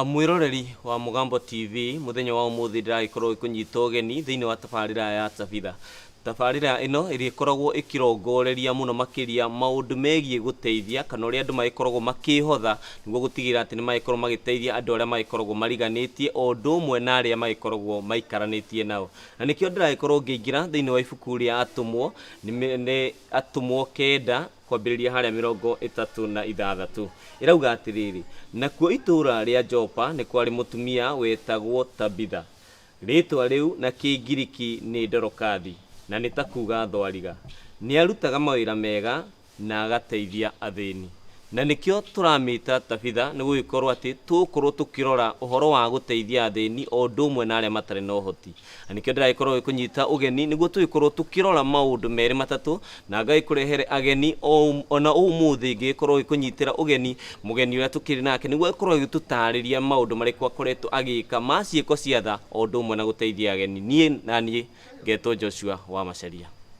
Mwĩroreri wa Mũgambo TV, mũthenya wa ũmũthĩ ndĩragĩkorwo ngĩkũnyita ũgeni thĩinĩ wa tabarĩra ya Tabitha. Tabarĩra ĩno ĩrĩa ĩkoragwo ĩkĩrongoreria mũno makĩria maũndũ megiĩ gũteithia kana ũrĩa andũ magĩkoragwo makĩhotha nĩguo gũtigĩrĩra atĩ nĩ magĩkorwo magĩteithia andũ arĩa magĩkoragwo mariganĩtie o ũndũ ũmwe na arĩa magĩkoragwo maikaranĩtie nao. Na nĩkĩo ndĩragĩkorwo ngĩingĩra thĩinĩ wa ibuku rĩa Atũmwo, nĩ Atũmwo kenda kwambĩrĩria harĩa 36. Ĩrauga atĩrĩrĩ, Nakuo itũũra rĩa Jopa nĩ kwarĩ mũtumia wetagwo Tabitha, rĩĩtwa rĩu na Kĩngiriki nĩ Dorokathi, na nĩ ta kuuga thwariga. Nĩarutaga mawĩra mega na agateithia athĩni. Na nĩkĩo tũramĩta Tabitha, nĩ gũgĩkorwo atĩ tũgũkorwo tũkĩrora ũhoro wa gũteithia athĩni o ũndũ ũmwe na arĩa matarĩ na ũhoti. Na nĩkĩo ndĩragĩkorwo ngĩkũnyita ũgeni nĩguo tũgĩkorwo tũkĩrora maũndũ merĩ matatũ, na ngagĩkũrehere ageni ona ũmũthĩ ngĩgĩkorwo ngĩkũnyitĩra ũgeni mũgeni ũrĩa tũkĩrĩ nake nĩguo agĩkorwo agĩtũtarĩria maũndũ marĩkũ akoretwo agĩka ma ciĩko cia tha o ũndũ ũmwe na gũteithia ageni. Niĩ na niĩ ngetwo Joshua wa Macharia.